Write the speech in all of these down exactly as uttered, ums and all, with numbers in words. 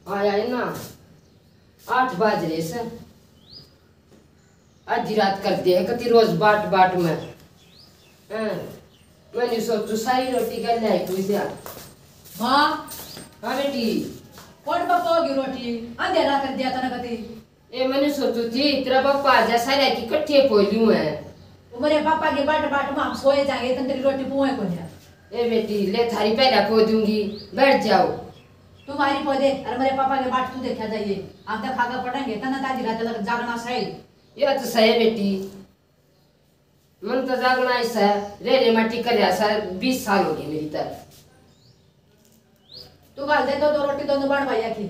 आया है ना, आठ बाज रहे से। आधी रात कर दे है कति रोज बाट बाट में। हाँ, मैंने सोचू सारी रोटी कर ले पूछा। माँ। हाँ बेटी। कौन पकाओगी रोटी? अंधेरा कर दिया तने कति। ए, मैंने सोचू थी तेरा पापा आ जा, सारे की इकट्ठे पो लूं है। वो मेरे पापा के बाट बाट में हम सोए जाएंगे, तन तेरी रोटी पुए को जा। ए बेटी, ले थारी पहला पो दूंगी, बैठ जाओ। तुम्हारी पो दे, अरे मेरे पापा के बाट तू देखा जाइए, आप तो खाकर पड़ेंगे, तना ताजी रात लग जागना सही। यह तो सही बेटी, मन तो जागना ही सै, रे रे माटी कर रहा सै, बीस साल हो गए मेरी तर। तू घाल दे दो, दो रोटी दोनों बाण भाई की।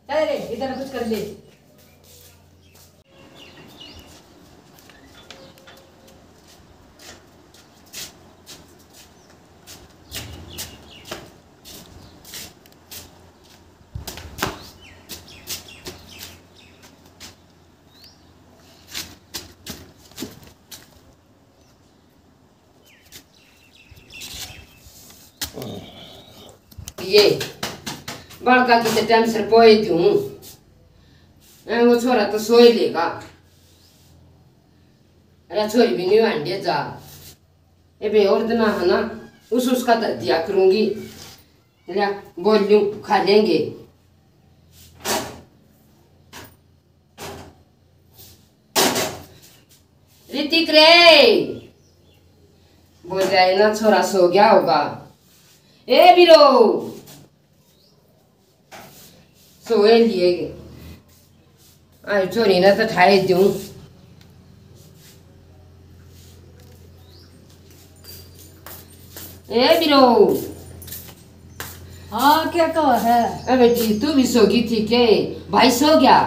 चल रे, इधर कुछ कर ले। ये बालका की तो टाइम सर पोए दूं। ए, वो छोरा तो सोए लेगा। अरे छोरी भी नहीं हांडे जा। ए बे और दिन है ना, उस उसका धर दिया करूंगी। ले बोल लूं, खा लेंगे। ऋतिक रे, बोल रहा है ना, छोरा सो गया होगा। ए बीरो, सोए लिए। आई छोरी ना तो ठाए दूं। ए बीरो। हाँ, क्या कहो है? ए बेटी, तू भी सो गई थी के? भाई सो गया?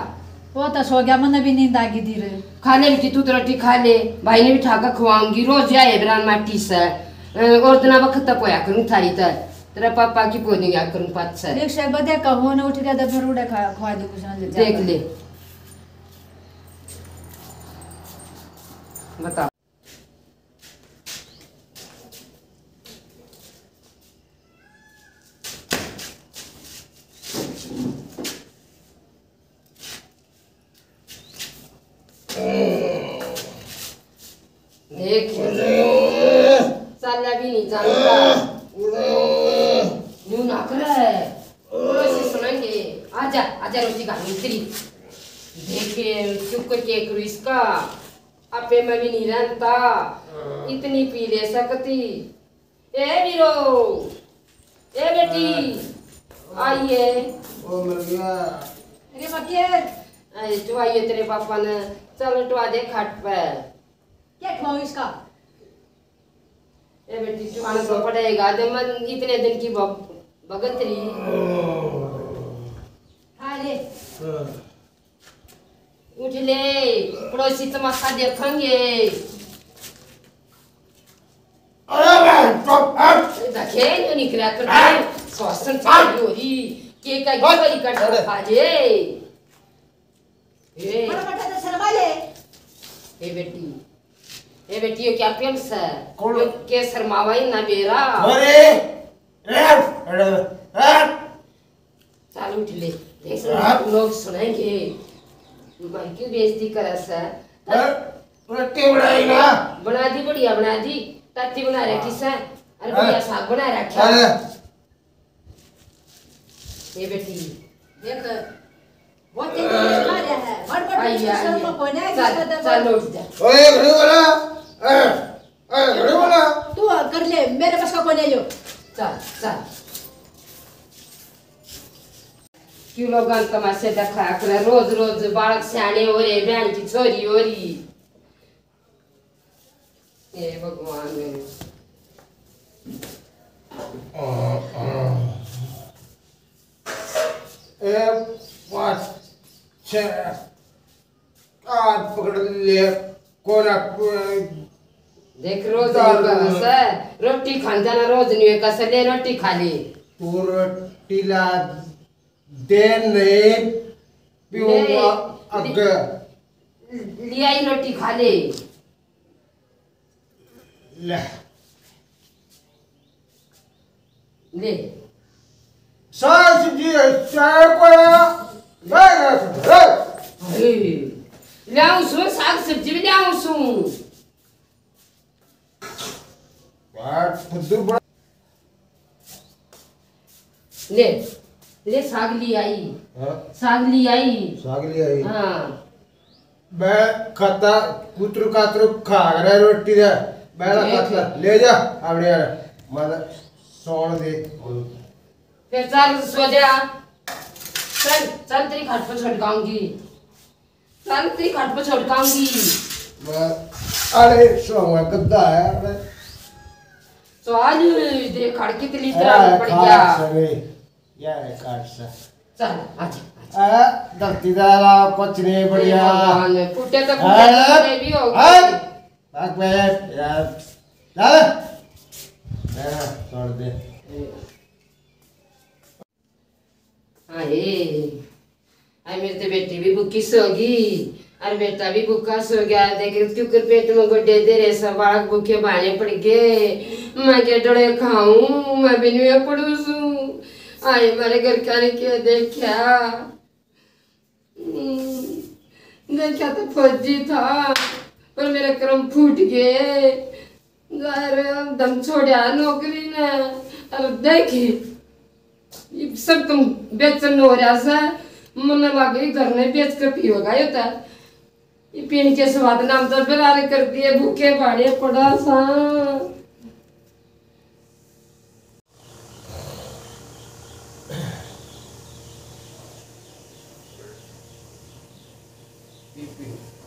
वो तो सो गया, मन्ने भी नींद आ गई थी रे। खा ले बेटी, तू तो रोटी खा ले, भाई ने भी ठाकर खवाऊंगी। रोज आए बेरान माटी से, अ, और दिना वक्त तक पोया करूं थारी तर। तेरा पापा की पोनी गया करूं पाछे। रिक्शा बदे का हो न उठ गया तो फिर उड़े खा, खवा दे कुछ ना ले देख जाकर। ले। बता। देख, चाला भी नहीं जानता। न्यू ना करे। कोशिश सुनाएंगे। आजा, आजा रोटी खा ली तेरी। देखे, चुप करके करो इसका। आपे मैं भी नहीं रहता। इतनी पी ले सकती। ए बीरो, ए बेटी, हाँ। आइए। ओ मर गया। अरे मकिए। अरे, टुआइए तेरे पापा ने। चल, टुआ दे खाट पे। क्या खवाऊं इसका? ए बेटी, टुआना तो पड़ेगा। दे मन इतने दिन की ब-, भगत रही। खा ले। हाँ। उठ ले, पड़ोसी तमाशा देखेंगे। अरे बहन, चुप, हट। देखे, न्यू निकला तो हट। श्वासन हट। चालू हो रही। के का हट। गिरी कट अरे। खा ले। ए। बड़ा बड़ा तो शर्मा ले। ए बेटी, ए बेटी, ये क्या पेल से? कौन? ये के शर्मावा ही ना बेरा। अरे, ए, अरे, ए। चल उठ ले, देख हाँ। लोग सुनेंगे। भाई क्यों बेइज्जती करे से? हाँ? रोटी बनाई ना? बना दी, बढ़िया बना दी। ताती बना रखी से। अरे हाँ। बढ़िया साग बना रखा। अरे। ये बेटी। देख, वो तेरी खा रहा है। बड़ बड़ आई, आई, शर्मा कोई नहीं, चल, जिसका तो चल, उठ जा। ओए, घड़ी वाला। ए, ए, घड़ी वाला। तू कर ले, मेरे बस का कोई नहीं हो। चल, चल। क्यों लोगां तमाशे दिखाया करे, रोज रोज बालक सियाने हो रहे, बहन की छोरी हो रही। हे भगवान। ए, पाँच, छः, हाथ पकड़ ले, कोना प-, देख, रोज दाल न्यू कहे से, रोटी खान जाना, रोज न्यू कहे से, ले रोटी खा ले। तू रोटी ला दे, नहीं पीऊंगा ले, अग। ले आई रोटी खा ले। ले। ले। साग सब्जी है, चाय कोया, मैं ना सुन, ए! अरे, ल्याऊं सूं, साग सब्जी भी ल्याऊं सूं। वाह, फुद्दू बड़ा। ले, ले साग ली आई। हाँ? साग ली आई। साग ली आई। हाँ। मैं खाता कुतरू कातरू खा करे रोटी दे। मैं ना देख। खाता, ले जा अपने यार। माता सोन दे। फिर चल सो जा। चल, चल तेरी खाट पर छोड़ आऊंगी। चल तेरी खाट पर छोड़ आऊंगी। मैं, अरे सोंगा गद्दा है, अरे। चल, देख खड़ कितनी तरह अरे, पड़ गया। खाट से नहीं, यह है खाट से। चल, आजा, आजा। ए, धरती दा अलावा कुछ नहीं बढ़िया। भगवान, फूटे तो फूटे, अरे, कितने भी हो गए। ए, भाग बे, यार। चल। ए, छोड़ दे। हाय, हाय, मेरी तो बेटी भी भूखी सो गई, और बेटा भी भूखा सो गया। देख, क्यों कर पेट में गोडे दे रहे, सब बालक भूखे भाने पड़ गए। मैं के डोले खाऊं, मैं भी नहीं पड़ू सूं। आए, मारे घर का ने क्या देखा। हम्म, देखा तो फौजी था, पर मेरे कर्म फूट गए। जा रे, दम छोड़ा नौकरी ने। अब देखी, ये सब तुम बेचन हो रहा सा, मन लगे घर ने बेच के पीवेगा ये तो। ये पीने के स्वाद नाम तो बेरारे कर दिए, भूखे भाड़े पड़ा सा।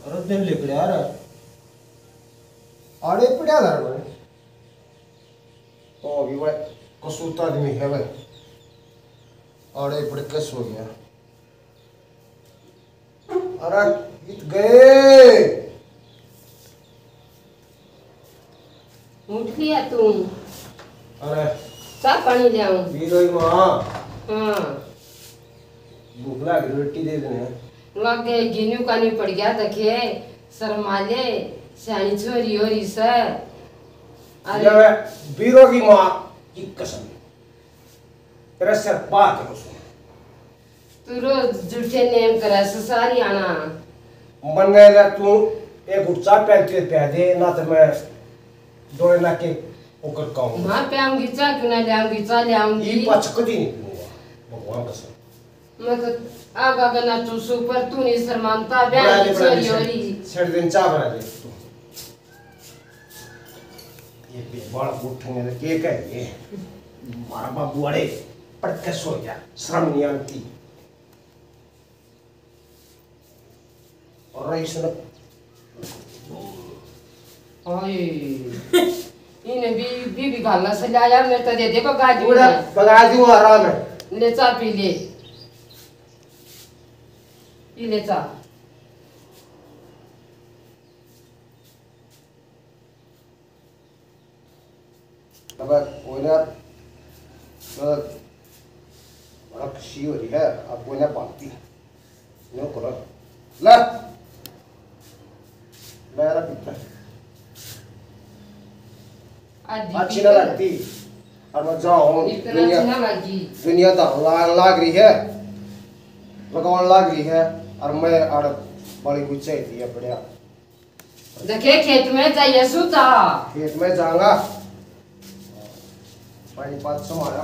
अरे दिन लिकड़या रे। आड़े पड़ा घर में। ओ भी भाई, कसूता आदमी है भाई। आड़े पड़ के सो गया। अरे, इत गए। उठ लिया तू? अरे। चाह पानी ले आऊं? पी लो ही माँ। हाँ। भूख लाग रही, रोटी दे देने। लागे गिनू का नहीं पड़ गया, देखे, शर्मा ले, सियाणी छोरी हो रही से। अरे। ये बीरो की माँ की कसम। तेरा सिर पा के उसने। तू रोज झूठे नेम करे से सारी आना। मन्ने ले तू एक घुट चाह पहलती प्या दे, ना तो मैं डोले ना के ओकर कहूँ। मां प्याऊंगी चाह, क्यों ना ल्याऊंगी चाह, ल्याऊंगी। ये पाछ कदी नहीं पीऊंगा, भगवान कसम। मैं तो आगा का नाचू सू, पर तू नहीं शर्मानता, ब्याह बना की ले, बना ले, छोरी हो रही। छेड़ दिन चाह बना ले तू। ये बेबाल उठेंगे तो के कहेंगे? मारा बाबू अड़े पड़ के सो गया, शर्म नहीं आती। और इसने ओए, इन्हें भी, भी, भी गाला से लाया, मैं तो दे दे बगा दी पूरा ने। बगा दूं आराम है। ले चाह पी ले, पी ले चाह। अब कोई ना, मतलब, बड़ा खुशी हो रही है, अब कोई ना पाती। नो करो। ले। ले रहा पीता। आधी अच्छी पी ना ले। लगती। और मैं जाऊँ, इतना दुनिया, अच्छी ना लगी। दुनिया तो ला-, लाग रही है, लगान लाग रही है, और मैं आड़ बड़ी गुस्से थी, बढ़िया। देखे, खेत में जाइए सूता। खेत में जाऊंगा। पानी पात संभाला।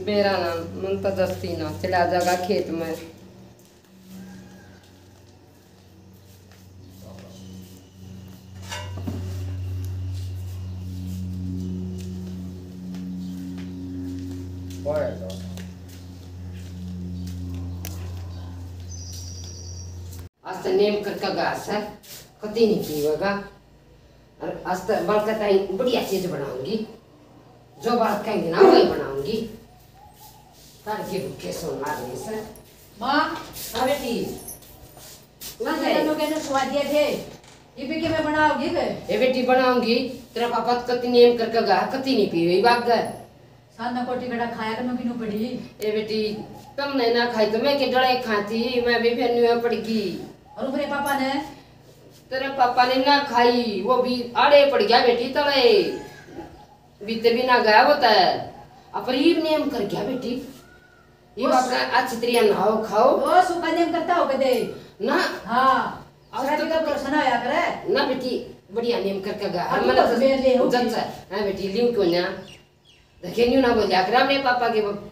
बेरा ना, मन तो दस्ती ना, चला जागा खेत में। आज तो नेम करके गा सै, कती नहीं पीवेगा। और आज तो बालका ताई बढ़िया चीज बनाऊंगी, जो बालक कहेंगे ना वही बनाऊंगी। तड़के भूखे सो मारने से। माँ। हाँ बेटी। ना ये जाए। दोनों के तो स्वादिया थे, ये भी के मैं बनाऊंगी के? ए बेटी बनाऊंगी, तेरा पापा तो कती नेम करके गा, कती नहीं पीवे बाग। सादा कोटी कड़ा खाया कर, मैं भी न्यू पड़ी। ए बेटी, तुमने ना खाई तो मैं के डले खाती, मैं भी फिर न्यू पड़ गई। और मेरे पापा ने? तेरे पापा ने ना खाई, वो भी आड़े पड़ गया बेटी तले। बीते भी ना गया वो तो। अपर इब नेम कर गया बेटी। ये वो बात का अच्छी तरिया नहाओ खाओ। वो सूखा नेम करता हो कदे? ना। हाँ। आज शादी तक का तो भरोसा ना होया करे। ना बेटी, बढ़िया नेम करके गा। अब मैंने तो तो मेरे लिए होगी। जब से, हाँ बेटी, लियो क्यों ना? देखे न्यू ना बोलिया कर अपने पापा के ब-,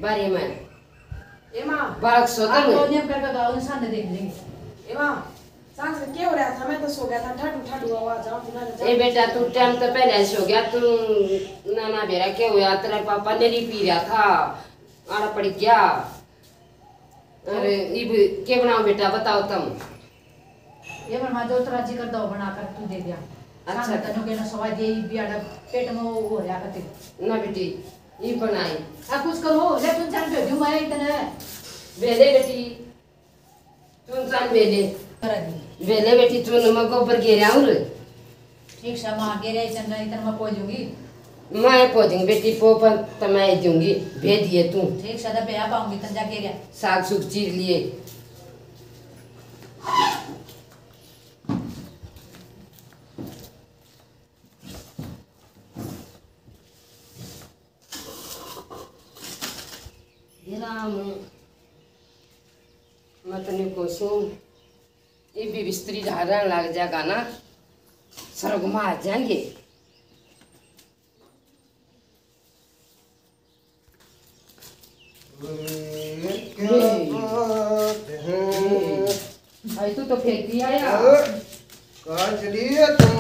बारे में। ए माँ, बालक सो आप तुम। तो नियम करके गाओ, इंसान ने देख लेंगे। ए माँ, सांस के हो रहा था? मैं तो सो गया था, ठाडू ठाडू आवाज आती ना। ए बेटा, तू टाइम तो पहले सो गया, तू नाना बेरा के हुआ, तेरा पापा नेरी पी रहा था, आड़ा पड़ गया। अरे, इब के बनाओ बेटा, बताओ तुम। ये बना जो तो राजी कर दो, बना कर तू दे दिया। अच्छा। सामने तनु के ना सवा दे, इब भी आड़ा पेट में वो हो रहा करते। ना बेटी, ये बनाई। आ कुछ करो, ले तुम जान दे, जो मैं इतने। बेले बेटी, तू जान बेले। करा दी। बेले बेटी, तू न मैं गोबर गेरा हूँ रे। ठीक सा माँ, गेरे चंगा इतना मैं पहुँचूंगी। मैं पहुँचूंगी बेटी, पो पर तो मैं दूंगी, भेज दिए तू। ठीक सा, तो भैया पाऊंगी, तंजा गेरे। साग सुग चीर लिए। हे राम, मैं तने को सूं, ये भी बिस्तरी ढारण लग जाएगा ना, स्वर्ग में आ जाएंगे। क्या बात है? भाई, तू तो फेंक दिया यार। कहाँ चली है तुम?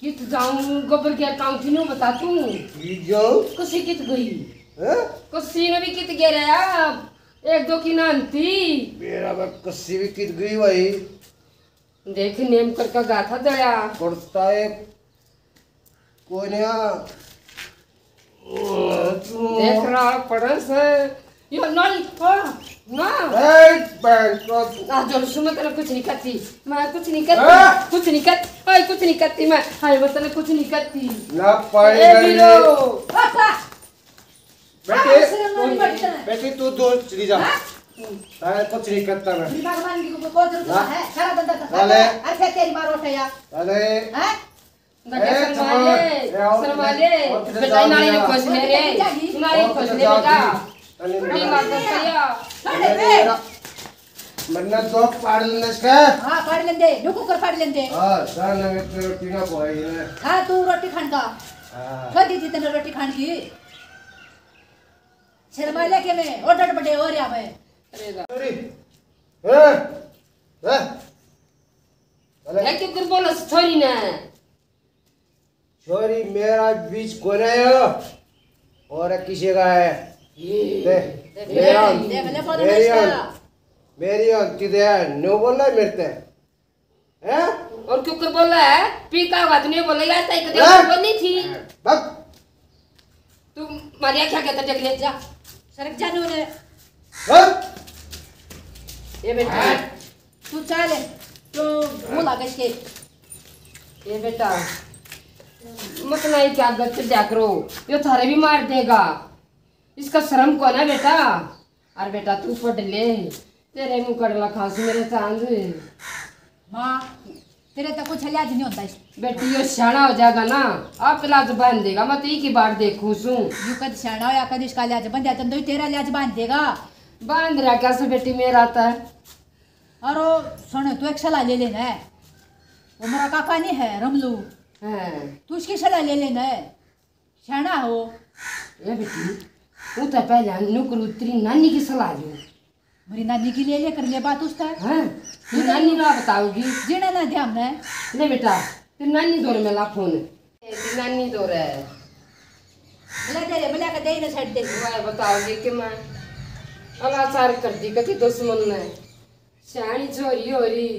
कित जाऊं, गोबर गया काम थी नु बता तू। कित जाऊं? कसी कित गई? हैं? कसी ने भी कित गया रहा? एक दो की नाम थी। मेरा मैं कसी भी कित गई भाई। देख, नेम करके गा था दया। करता है कोन्या। देख रहा पड़स। यो ना, ना। ए, बैंक को। आ, जो सुन, मैं तेरे कुछ नहीं करती। मैं कुछ नहीं करती। हाँ? कुछ नहीं करती। ओए, कुछ नहीं करती मैं। हाय, मैं तेरे कुछ नहीं करती। ना पाई ए, गई। बीरो। पापा। बेटी, हाँ, शर्म नहीं पड़ता है। बेटी, तू दूर चली जा। हाँ? तारे कुछ नहीं करता मैं। दिमाग मान की को, को जरूरत ना। है? सारा धंधा तो वाले। अरे, तेरी माँ रोटे यार। वाले। हैं? ए, शर्मा ले, ए, आओ, शर्मा ले। और किधर बेटा, जाओ नाली बेटा? खोज ले रे। नाली खोज ले बेटा। अरे, बड़ी मार दे भैया। अरे, मेरा, मन्ना दो पाड़ लेने इसका। हाँ, पाड़ लेंदे। नुकु कर पाड़ लेंदे। हाँ, साला में तो रोटी ना खोई है। हाँ, तू रोटी खान का। हाँ। कह दी थी तने रोटी खान की। शर्मा ले के मैं, order बड़े हो रहा मैं। अरे रा- अरे, हाँ, हाँ। अरे। ये क्यों कर बोला छोरी ने? छोरी मेरा बीच कोने है और किसी का है। ये। दे, देख मेरी ले, आन, देख ले, बोल मेरी आन, इसका। मेरी आन, किधर है? नो बोला मेरे ते। हैं? और क्यों कर बोला है? पी का बात नहीं बोला यार, ताई कदे हैं? बोलनी थी। बक। तू मारिया क्या कहता देख ले। जा, सरक जा नो रे। हैं? ये बेटा। हैं? तू चल, तो वो लागे इसके। ये बेटा, मत ना ही क्या गलत दिया करो, यो थारे भी मार देगा। इसका शर्म को ना बेटा। अरे बेटा, तू पढ़ ले, तेरे मुंह कड़ला खांसू मेरे चांद। माँ, तेरे तो कुछ लिहाज नहीं होता इस। बेटी, यो सियाना हो जाएगा ना, आप लाज बांध देगा। मैं तो एक ही बार देखूं सूं। यू कद सियाना होया, कद इसका लिहाज बन जाता, तो तेरा लिहाज बांध देगा। बांध रहा कैसे बेटी मेरा तो। और वो सुन, तू एक सलाह ले लेना है, वो मेरा काका नहीं है रमलू, हाँ। तू उसकी सलाह ले लेना है, सियाना हो। ए बेटी, तू तो पहले नुकरू तेरी नानी की सलाह ले। मेरी नानी की ले ले, कर ले बात उससे। हाँ, तू तेरी तो नानी ना बताओगी। जीना ना ध्यान में। ले बेटा, तेरी नानी दौर में ला फोन। ए, तेरी नानी दौर है। मिला दे रे, मिला के दे ना छड़ दे। मैं बताओगी कि मैं अलाचार कर दी कति दुश्मन ने। सियानी छोरी हो रही।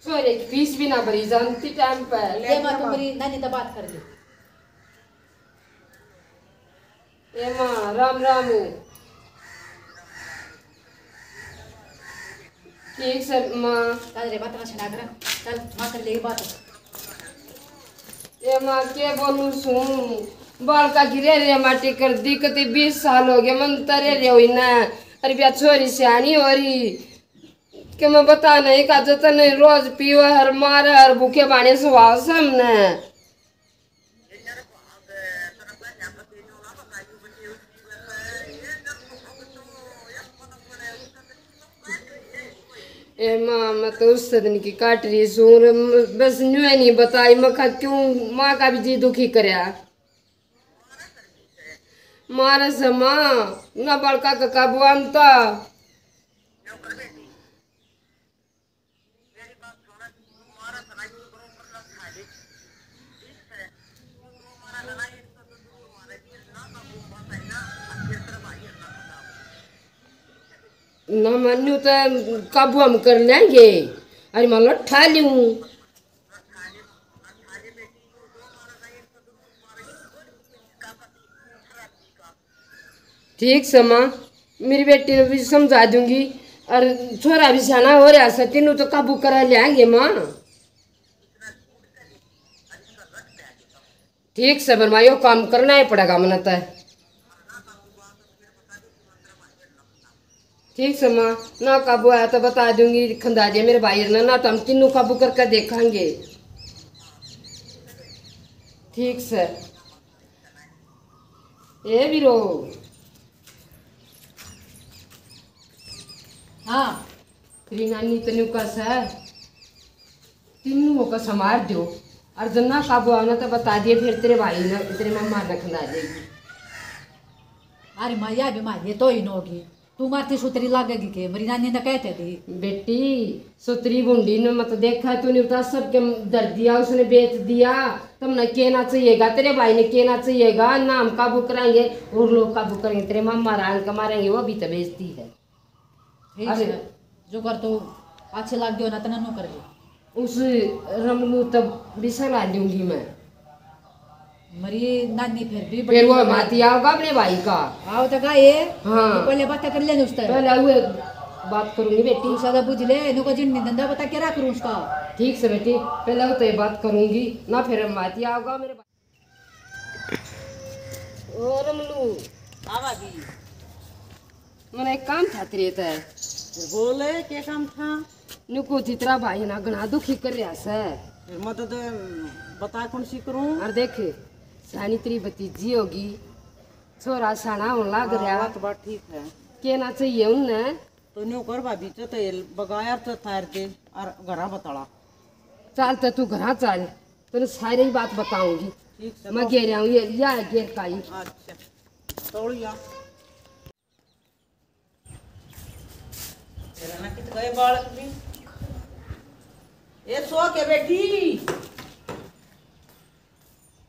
छोरे की फीस भी ना भरी जानती टाइम पे। ले ये माँ, तू मेरी नानी तो बात कर ले। ए माँ, राम राम। ठीक से माँ। चल रे, बात ना सुना कर। चल, माँ कर ले बात। ए माँ, के बोलूं सूं? बालका की रे रे माटी कर दी, कति बीस साल हो गए, मन तरे रे हुई ना। अरे बिया छोरी सियानी हो रही। के मैं बता नहीं का, जो तने रोज पीवे हर मारे हर भूखे बाणे सुवाव सामने। ए माँ, मैं तो उस दिन की काट रही सूं, और म-, बस न्यू ही नहीं बताई, मैं कहा क्यों माँ का भी जी दुखी करया। मारे से माँ, ना बड़का का काबू आनता। ना मान्यू तो काबू हम कर लेंगे। अरे मान लो ठा लूं। ठीक से माँ, मेरी बेटी ने भी समझा दूंगी। और छोरा भी सियाना हो रहा से, तीनों तो काबू करा लेंगे माँ। ठीक से, पर माँ यो काम करना ही पड़ेगा मने तो। ठीक से माँ, ना काबू आया तो बता दूंगी, खंदा दिया मेरे भाई ने, ना तो हम तीनों काबू करके देखांगे। ठीक से। ए बीरो। हाँ। तेरी नानी तन्यू का सै, तीनों का संभाल दो। और जब ना काबू आना तो बता दिए, फिर तेरे भाई ने, तेरे मामा ने खंदा देगी। अरे माँ, या भी माँ, ये तो ही नोगी। तू मारती सुतरी लागेगी के? मेरी नानी ने कहते दी। बेटी, सुतरी भूंडी ने मत देखा तूने, उता सबके धर दिया, उसने बेच दिया। तुमने केना चाहिएगा, तेरे भाई ने केना चाहिएगा, ना हम काबू कराएंगे और लोग काबू करेंगे। तेरे मामा रान का मारेंगे, वो भी तो बेचती है। ठीक अरे। है, जो कर तू अच्छे लाग गयो ना, तना नो कर ले। उस रमलू तब भी सलाह लूंगी मैं। मरी नानी फिर भी फिर वो बड़ी माती आओगा अपने भाई का। आओ तो का ये? हाँ। तो पहले बातें कर लेने उससे। पहले वो बात करूंगी बेटी। तू सदा बुझ ले, इन्हों का जिन नहीं धंधा बता के रख करूं उसका। ठीक से बेटी, पहले वो तो ये बात करूंगी ना, फिर माती आओगा मेरे भाई। ओ रमलू। हाँ भाभी। मने एक काम था तेरे तै। बोले, क्या काम था? नुको जितरा भाई ना घणा दुखी कर रहा सै। फिर मदद बता कौन सी करूं? और देख, सानी तेरी भतीजी होगी, छोरा साना होने लाग हाँ, रहा। बात, बात ठीक है। केना चाहिए उनने? तो न्यू कर भाभी, तो तेल बगाया तो तार दे और घरा बताला। चल तो तू घरा चल, तने सारी बात बताऊंगी। ठीक से, मैं तो घेर आऊं, ये या घेर का ही। अच्छा, तोड़ या। तेरा ना कित गए बालक भी। ए सो के बेटी।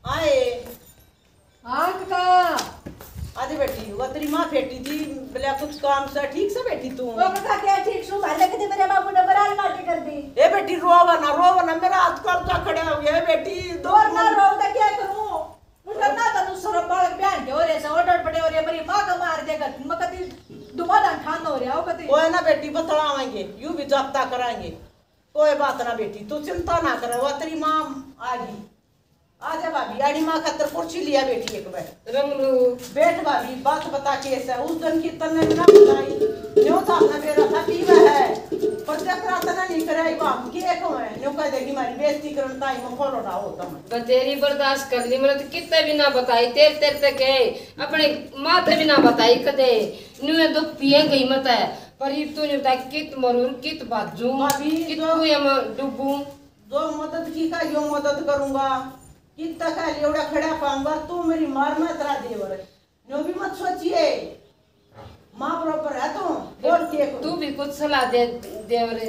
आए। हाँ, काका। आदि बेटी, वो तेरी माँ फेटी थी, बोले, "कुछ काम से ठीक से बेटी तू?" वो काका, क्या ठीक सू? भाले के दे मेरे बाबू ने बराल माटी कर दी। ए बेटी, रोवा ना, रोवा ना, मेरा हाथ कब का खड़ा हो गया, ए बेटी, दो और ना रो, तो क्या करूँ? मुझे ना तो तू सरम बालक बहन के हो रहे से, order पड़े हो रहे, मेरी माँ का मार देगा, मैं कभी दुबारा खान हो रहा हो कभी। कोई ना बेटी, बतलावांगे, यूं भी जाता करांगे। कोई बात ना बेटी, तू चिंता ना करे, वो तेरी माँ आ गई। आजा भाभी, आड़ी माँ खातर कुर्सी लिया बेटी एक बार। रमलू। बैठ भाभी, बात बता के ऐसा, उस दिन की तन्ने ना बताई, न्यू था अपना बेरा था पीवा है, पर जब रात ना नहीं कराई बाप की एक में, न्यू कह देगी, "मारी बेइज्जती करन ताई में खोलो ना हो तुम।" बतेरी बर्दाश्त कर ली, मैंने तो कितने भी ना बताई, तेरे, तेरे तक है, अपने माँ ते भी ना बताई कदे, न्यू ये दुख पिए गई मत है, पर ये तू नहीं बताई कित मरूर, कित भाजू, भाभी, कित तो कुएं में डूबू। जो मदद की का यो मदद करूंगा, कित तक है लेवड़ा खड़ा पाऊंगा, तू मेरी मार में तेरा देवर। न्यू भी मत सोचिए, माँ बराबर है तू, बोल के को। तू भी कुछ सलाह दे, देवर।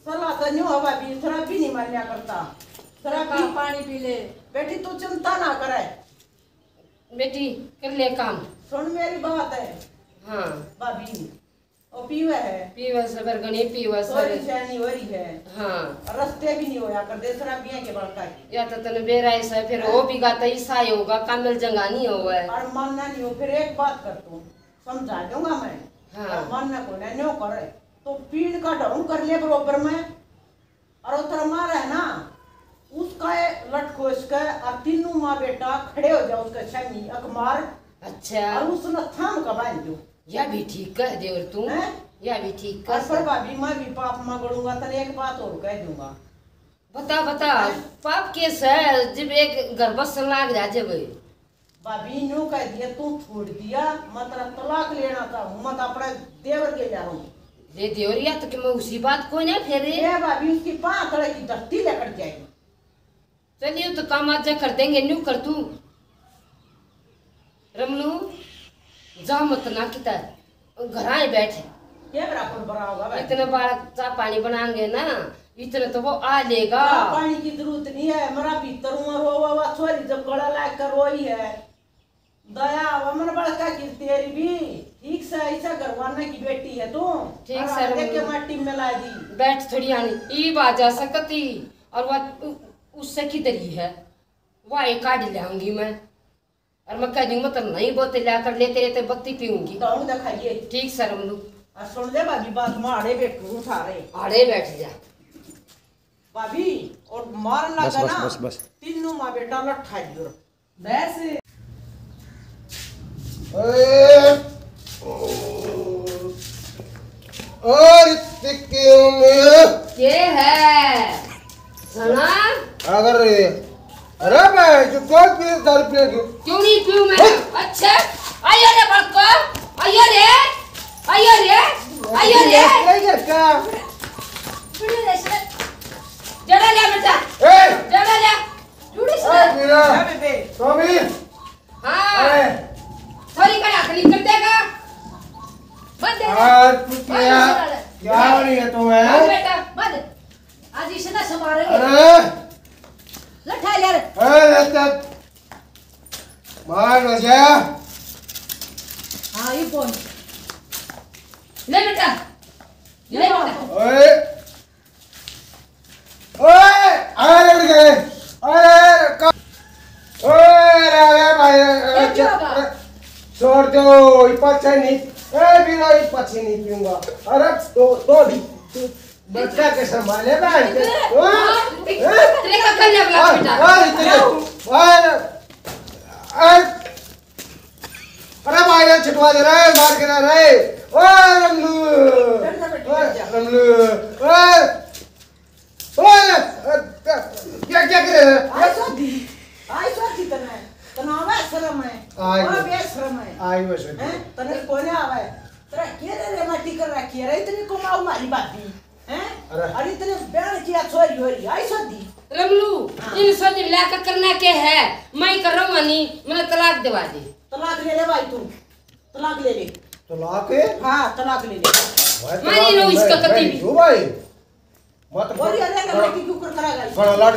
सलाह तो न्यू हवा भी, शराब भी नहीं मान्या करता, शराब भी का पानी पी ले। बेटी तू चिंता ना करे। बेटी कर ले काम। सुन मेरी बात है। हाँ। भाभी। ओ पीवे है। पीवे से फिर घणी पीवे से। सोरी सैनी हो रही है। हाँ। रस्ते भी नहीं होया कर दे शराबियां के बड़का की। या तो तने बेरा ऐसा फिर हाँ। वो भी गाता ईसा ही होगा, कामिल जंगा नहीं होवे। और मानना नहीं हो, फिर एक बात कर तू, समझा दूंगा मैं। हाँ। और मानना को ना न्यो करे, तो पीण का ढंग कर ले बरोबर में। और उतर मार है ना, उसका ये लटको इसके, और तीनों माँ बेटा खड़े हो जाओ उसके सामने, अख मार। अच्छा। और उसने थाम का बांध दो। या भी ठीक कह दे और तू। हैं? या भी ठीक कह और पर दे। भाभी, मैं भी पाप में गलूंगा, तने एक बात और कह दूंगा। बता, बता, हैं? पाप के सह, जब एक घर बसन लाग जा जब। भाभी, न्यू कह दिया, तू छोड़ दिया, मैं तेरा तलाक लेना चाहूँ, मैं तो अपने देवर के जा रहा हूँ। दे दियो रे, या तो कि मैं उसी बात को ना फेरे। ए भाभी, उसकी पाँ तले की धरती लेकर जाएगी। चलिए, तो काम आज कर देंगे, न्यू कर तू। रमलू, जा मत ना किता, घर आए बैठ। क्या बराबर बड़ा होगा भाई? इतने बार चाय पानी बनाएंगे ना, इतने तो वो आ लेगा। चाय पानी की जरूरत नहीं है, मेरा भीतर हुआ रोवा हुआ छोरी जब गला लाग कर रोई है। दया आवा मन बड़का की तेरी भी। ठीक से ऐसा घरवाना की बेटी है तू। ठीक और से आगे रमलू। के माटी में ला दी। बैठ थोड़ी आनी, ई बाजा सकती, और वह उ-, उससे किधर ही है, वह एक काट ले आऊंगी मैं। और मैं कह दूंगी, मैं तो नहीं बोते लिया कर ले, तेरे ते बत्ती पीऊंगी। दौड़ दिखाइए। ठीक से रमलू। और सुन ले भाभी बात, मैं आड़े बैठू हूँ थारे। आड़े बैठ जा। भाभी, और मारन बस, लगा बस, ना, बस, बस। तीनों माँ बेटा लट्ठा लियो। बस। ए, और इतने क्यों में? के है? सना? अगर ये, अरे भाई, जो कोई पी दारू पिए क्यों? क्यों नहीं पीऊं मैं? हैं? अच्छा, आइयो रे बड़को, आइयो रे, आइयो रे, आइयो रे। नहीं करता। जरा ले बेटा। ए! जरा ले। जुड़ी से। ए, मीरा। क्या बेबे? स्वामी। हाँ। अरे। थोड़ी का हाथ नहीं कर देगा। बंद दे। यार, तू बंद क्या, दे। क्या हो रही है तुम्हें? बंद बेटा, बंद। आज इसने संभालेंगे। अरे। लठा यार। अरे, लठा। मार न जा। हाँ, ये कौन? ले बेटा। ले बेटा। ओए। ओए, अरे उठ गए। अरे, का-, ओए, अरे, अरे, भाई, अरे, ये क्या होगा? अरे, छोड़ दो, ये पाछे नहीं, ए, बिना ये पाछे नहीं पीऊंगा। अरे, तो, तो भी, तू बच्चा के संभाले, भाई। तेरे, हाँ? हाँ? तेरे का कन्या बुला हाँ, बेटा। हाँ, तेरे, हाँ, हाँ। अरे भाई रे, छिटवा दे रे, मार के ना रे। ओ रमलू, डर जा बेटी, ओ डर जा। रमलू, ओ, ओ, क्या, क्या करे रे? आई सोधी, आई सोधी तने, तने आवे शर्म है, आई और वो, बेशरम है। आई वो सोधी। हैं? तने कोने आवे? तेरा के रे, रे माटी कर रखी है रे, इतनी कमाऊ मारी भाभी। हैं? अरे। अरे इतने ब्याह किया छोरी हो रही, आई सोधी। रमलू, हाँ। इन सोधी मिला के करना के है? मैं कर रहा हूँ नहीं, मैंने तलाक दिवा दी। तलाक ले ले भाई तू, तलाक ले ले। तलाक है? हाँ, तलाक ले ले। भाई, मैं तलाक नहीं लूँ मैं, इसका मैं कती नहीं भी। दूँ भाई। मत और कर, ये अरे कर, लड़की क्यों कर करा गई? कर लाड,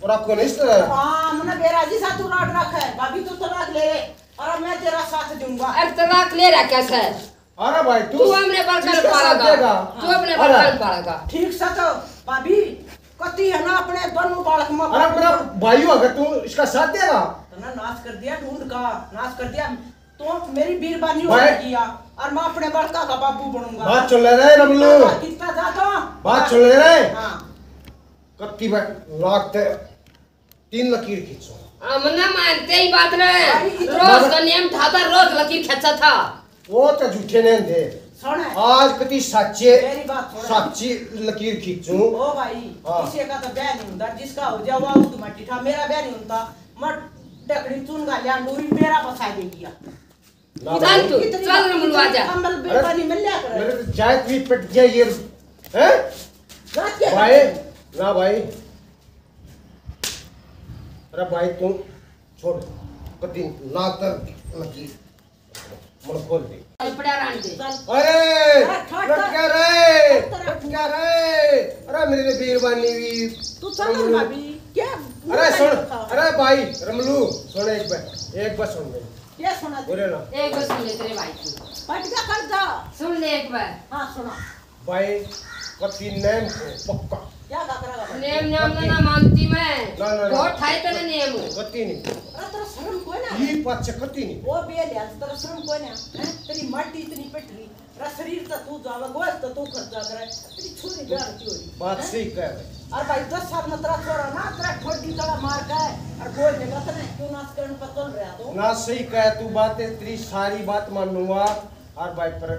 और आपको नहीं सुना? हाँ, मैंने बेराजी सा तू लाड रखा है। भाभी तू तलाक ले ले, और मैं तेरा साथ दूंगा। अब तलाक ले रहा कैसा है? अरे भाई, तू तू अपने बलकन किसका साथ पालेगा। देगा? तू अपने अरे। बलकन पालेगा। ठीक सा तो भाभी, कती है ना अपने दोनों बालक में अरे, अपना भाई हो, अगर तू इसका साथ देगा। तने नाश कर दिया ढूंढ का, नाश कर दिया। तू मेरी बीरबानी हो भाई। गया, और मैं अपने बड़का का बाबू बनूंगा। बात सुन ले रे रमलू। कितना ज्यादा। बात सुन ले रे। हाँ। कत्ती में लाख ते तीन लकीर खींचो। आ, मन्ना मानते ही बात ना है। भाई, इतना रोज का नियम था, था, रोज लकीर खेचा था। वो तो झूठे ने थे। सुन। आज कती साचे, मेरी बात सुन। साची लकीर खींचूं। ओ भाई, हाँ। किसी का तो ब्याह नहीं होता, जिसका हो जावा वो तो मट्टी ठा, मेरा ब्याह नहीं होता। मत डकड़ी चुन गा लिया, डोरी मेरा बसा देगी या। ना चल भाई। तू, इतनी चल ना मुलवा जा। कमल अरे, बेपानी मिल लिया करे। मेरे तो जायत भी पट गया ये, हैं? रात के भाई, ना भाई। अरे भाई तू छोड़, कदी ना कर लगी, मन खोल दे। चल पड़ा रान दे। चल। अरे, अरे, ठहर, लट ठहर। क्या रे? ठहर, ठहर। लट क्या रे? अरे मेरी तो बीरबानी भी। तू चल ना भाभी, क्या अरे मुंह सुन, नहीं था? अरे भाई रमलू, सुन एक बार, एक बार सुन ले। क्या सुना तू? बोले ना। एक बार सुन ले तेरे भाई की। पट क्या कर जा? सुन ले एक बार। हाँ, सुना। भाई, कती नेम को पक्का। क्या का करा? नेम नाम ना, ना मानती मैं। ना, ना, ना। बहुत ठाई तने नेम हो। कती नहीं। अरे, तेरा शर्म कोई ना? ये पाछे कती नहीं। वो बेल यार, तेरा शर्म कोई ना? हैं? तेरी माटी इतनी पिट रही। तेरा शरीर तो तू जावे, गोश्त तो तू खर्चा करे। तेरी छोरी ब्याह की हो रही। बात हैं? सही कह रहे। और भाई, दस साल में तेरा छोरा ना, तेरा ठोडी तड़ा मार के, और बोल देगा तने, क्यों नाश करने पर चल रहा तू? ना सही कह तू बात, तेरी सारी बात मानूंगा। और भाई पर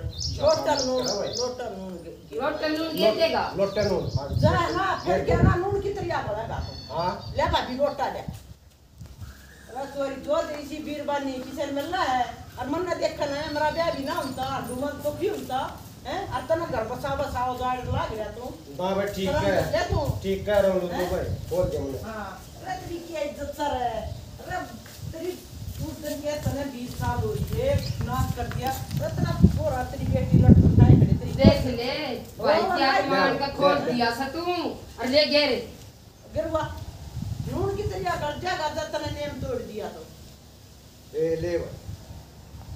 लोटा नून, करो भाई। लोटा नून गे-, गे-, लोटा नून गे लोट-, देगा। लोटा नून, हाँ। जा ना, फिर क्या ना नून की तरिया पड़ेगा। हाँ। ले भाभी, लोटा ले। अरे चोरी, जो दे इसी बीरबानी किसे मिलना है, और मन्ने देखना है, मेरा ब्याह भी ना होता, डूमन तो भी होता, हैं? और तने घर बसा बसा उजाड़ लाग रहा तू। ना भाई, ठीक शर्म है। कर ले तू। ठीक कह रहा हूँ तू हैं? भाई, बोल दे मुझे। हाँ, अरे तेरी क्या इज्जत सर है? अरे तेरी उस दिन के तने बीस साल हो गए, नाश कर दिया। अरे तेरा छोरा, तेरी बेटी लट उठाए खड़े, तेरी देख ले, भाई रो क्या ना। मान का खोल दिया सा तू, और ले गए रे। गिरवा, नून की तरिया गल जाएगा, जब तने नेम तोड़ दिया तो। ए, ले भाई।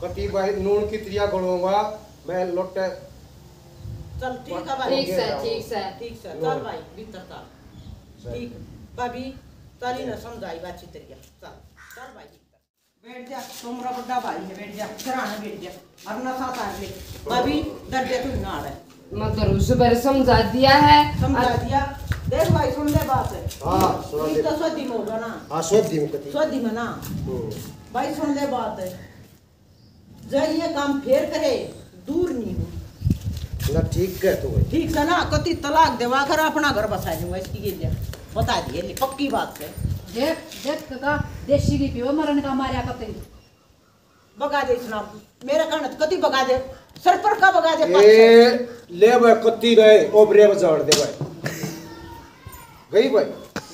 कति भाई नून की तरिया गलूंगा मैं लोटे। चल, ठीक है भाई। ठीक से, ठीक से। ठीक से, चल भाई, भीतर चल। चल। ठीक, भाभी, चल इन्हें समझाई बातचीत तरिया। चल, चल भाई, भीतर। बैठ जा, तू मेरा बड़ा भाई है, बैठ जा, घराना बैठ जा। और ना साथ आ गए। भाभी, डर जा, तू ना आ रहा है। मैं तो उस पर समझा दिया है। समझा दिया। देख भाई, सुन ले बात। हाँ, सुना दे। तो सोदी में होगा ना। हाँ, सोदी में कती। सोदी में ना। हम्म। भाई, सुन ले बात। जब ये काम फेर करे, दूर नहीं हो। ना, ठीक कह तू भाई। ठीक से ना, कती तलाक देवा कर अपना घर बसा लूंगा इसकी के लिए। बता दिए ले, पक्की बात है। देख, देख काका, देसी घी पियो, मरण का मारया कतई। बगा दे इतना, मेरे कहने तो कती बगा दे, सर पर का बगा दे, पाछे। ए, ले भाई, कती रहे, ओबरे में झाड़ दे भाई। गई भाई।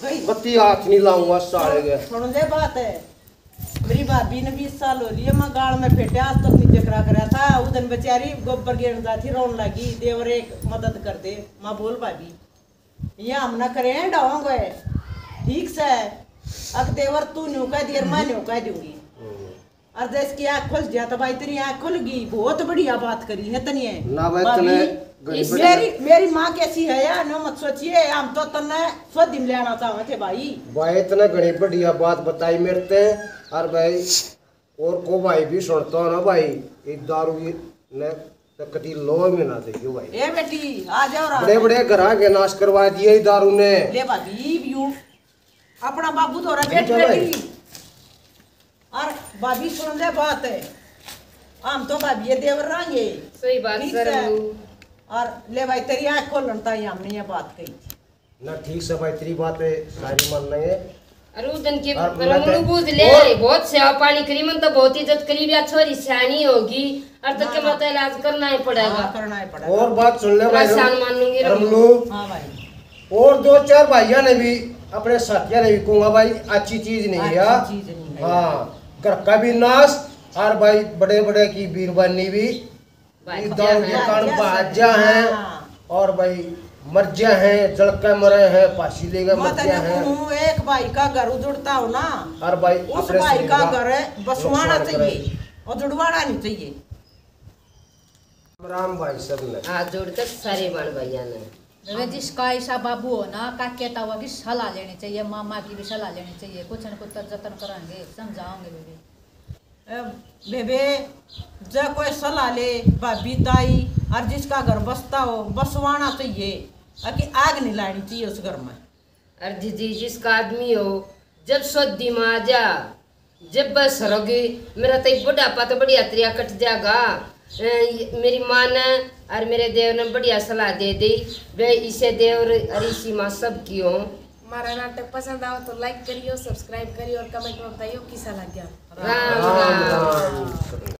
गई। कती हाथ नहीं लाऊंगा साले के। सुन ले बात है, मेरी भाभी ने बीस साल हो लिए, मैं गाल में फेटे, आज तक नहीं जकरा करा था। उस दिन बेचारी गोबर गेरन जा थी, रोन लगी, देवर एक मदद कर दे। मैं बोल भाभी, ये हम ना करें, डावांगे। ठीक से, अक देवर तू न्यू कह दिए, मैं न्यू कह दूंगी। हम्म। और जैसे की आँख खुल गया तो भाई, तेरी आँख खुल गई, बहुत बढ़िया बात करी है तनिए। ना भाई, भाभी, तने घड़ी इस बड़ी मेरी, मेरी माँ कैसी है यार, नो मत सोचिए, हम तो तन्ने सोदी में लेना चाहते थे भाई। भाई, तने घड़ी बढ़िया बात बताई मेरे ते, और भाई, और को भाई भी सुनता हो ना भाई, ये दारू की ने तो कती लो में ना देखियो भाई। ए बेटी, आ जाओ रात बड़े में। बड़े घरां के नाश करवा दिए ये दारू ने। ले भाभी, यू अपना बाबू थोड़ा बैठ ठीक है भाई। बेटी। और भाभी सुन ले बात है, हम तो भाभी ये देवर रांगे। सही बात ठीक सर है। और ले भाई, तेरी आँख खोलन ताई हमने ये बात कही थी। ना, ठीक से भाई, तेरी बात है, सारी मान लेंगे। अरे उस दिन की और पर मैं मुंडू तो बूझ ले, और बहुत सेवा पानी करी, मन तो बहुत इज्जत करी, भी छोरी सियानी होगी, और तो ना, के ना। मतलब इलाज करना ही पड़ेगा। हाँ, करना ही पड़ेगा। और बात सुन ले भाई, परेशान मानूंगी रे। रमलू। हाँ भाई। और दो चार भाइयों ने भी, अपने साथियों ने भी कहूंगा भाई, अच्छी चीज नहीं है अच्छी यार। चीज नहीं है हाँ, यार। घर का भी नाश, और भाई बड़े बड़े की बीरबानी भी भाई, ये दारू के जा, कारण जा, भाग जा, जा है। हाँ। और भाई मर जा है, जल के मरे हैं, फांसी लेके मैं मर जा तने है। कहूँ, एक भाई का घर उजड़ता हो ना, और भाई उस अपने भाई शरीर का का घर बसवाना नुकसान चाहिए, करे। उजड़वाना नहीं चाहिए। राम राम भाई सब ने। हाथ जोड़ के सारे बहन भाइयां ने। वे जिसका ऐसा बाबू हो ना, काके तावा की सलाह लेनी चाहिए, मामा की भी सलाह लेनी चाहिए। कुछ न कुछ तो जतन करांगे, समझाओगे भी। ए, बेबे, जब कोई सलाह ले, भाभी, ताई, और जिसका घर बसता हो, बसवाना चाहिए, ताकि आग नहीं लानी चाहिए उस घर में। और जी, जी, जिसका आदमी हो, जब सद्दी में आ जा, जब बस सरोगी, मेरा तो बुढ़ापा तो बढ़िया तरिया कट जाएगा। ए, ये मेरी माँ ने और मेरे देवर ने बढ़िया सलाह दे दी। वे इसे देवर और इसी माँ सब की हो। हमारा नाटक पसंद आओ तो like करियो, subscribe करियो और comment में बताइयो किसा लग गया। राम राम। राम राम।